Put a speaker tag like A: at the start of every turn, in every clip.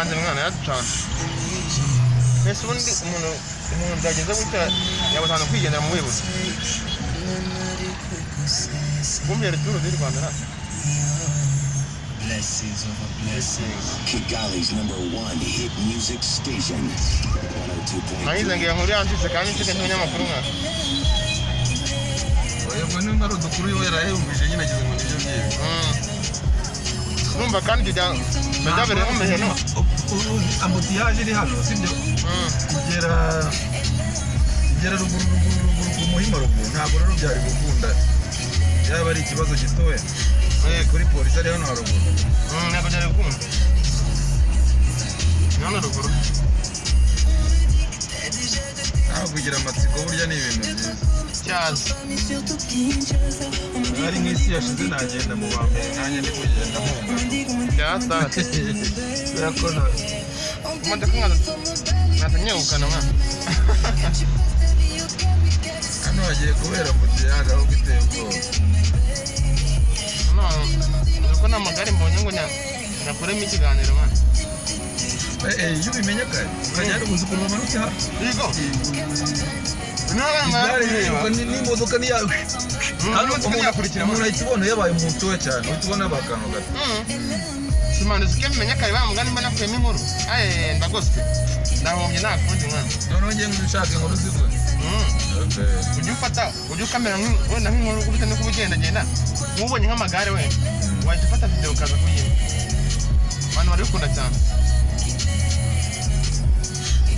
A: Yaraducanze mwana, yaraducanze. Mbese ubundi umuntu byageze gutya yabutanze kwigendera mu buhe? Kumbe Tour du Rwanda na
B: Blessings over blessings.
C: Kigali's number one hit music station. 102.3.
A: Nagize ngo iyo nkuru yancitse kandi ncitse nk'umunyamakuru mwana.
D: Oya, ubwo niba ari udukuru we yarayumvise nyine, agize ngo nibyo byiwe.
A: Numva kandi ibyo byabereye nko mu miheno.
D: Embouteillage iri hano, sibyo? Kugera ruguru, ruguru, ruguru ku Muhima ruguru, ntabwo rero byari gukunda, yaba ari ikibazo gitoya kuri polisi ari hano haruguru.
A: Ntabwo byari gukunda. Ni hano ruguru.
D: Naho kugira amatsiko burya ni ibintu byiza.
A: Cyaza.
D: Ari nk'isi yashize, nagenda mu ba mbere, nanjye ndi kugenda nkumva.
A: Byatashye.
D: Kubera ko
A: Imodoka nkaza nyegukana mwana.
D: Hano hagiye kubera embouteillage ahubwo iteye ubwoba.
A: No, uzi ko nta magare mbonye ngo nyakuremo ikiganiro mwana.
D: Eh, iyo ubimenye kare ukajya hano, uzi ukuntu bamanutse hano.
A: Yego. Niba
D: Igare
A: kureba.
D: riruka n'imodoka niya
A: Hano imodoka ntiyakurikira.
D: Umuntu ahita ubona yabaye mutoya cyane, uhita ubona yabaye akantu gato.
A: Simana, uzi ko menya kare wa mugani mba nakuyemo inkuru. Aye, ndagoswe. Ndahombye, nta kundi mwana.
D: Noneho ngiye nshaka inkuru ziguye. Okay.
A: Ujye ufata, ujye ukamera wenda nk'inkuru bitewe n'uko uba ugendagenda. Nk'ubonye nk'amagare wenda, wahita ufata video ukaza kuyima. Abantu barabikunda cyane.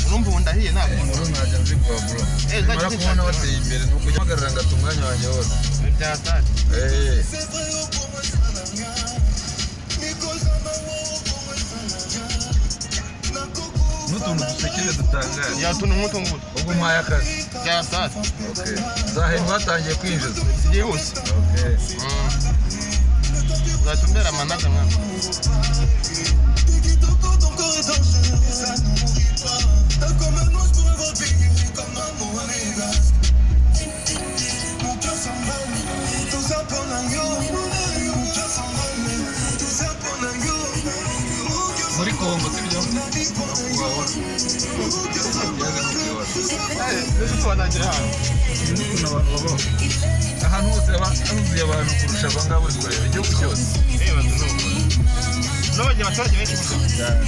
A: Urumva ubu ndahiye ntabwo.
D: Inkuru ntajya nziguha, bro.
A: Eh, uzajya
D: Nimara kubona
A: uzishakira.
D: bateye imbere ni ukujya mpagarara ngata umwanya wanjye wose.
A: Byatari.
D: Eh. N'utuntu dusekeje dutangaje.
A: Ya, utuntu nk'utu ngutu.
D: Ubwo mpaye akazi.
A: Byatari.
D: Okay, nzahembwa hatangiye kwinjiza.
A: Byihuse.
D: Okay.
A: Uzahita umbera manager mwana.
E: Ton corps est dangereux, ça nourrit pas. Comme un ange pour avoir payé, comme un monégasque. Mon cœur s'emballe, tout ça pour un yo. Mon cœur s'emballe, tout ça pour un yo. Mon cœur
D: Muri Kongo, sibyo?
E: S'emballe, mon cœur s'emballe.
A: Mbese tubatangira hano.
D: Sinzi ukuntu abantu babaho ahantu hose haba huzuye abantu kurusha aba ngaba uri kureba igihugu cyose.
A: Eh, batu n'ubu. N'abagiye abaturage benshi gusa.
D: Cyane.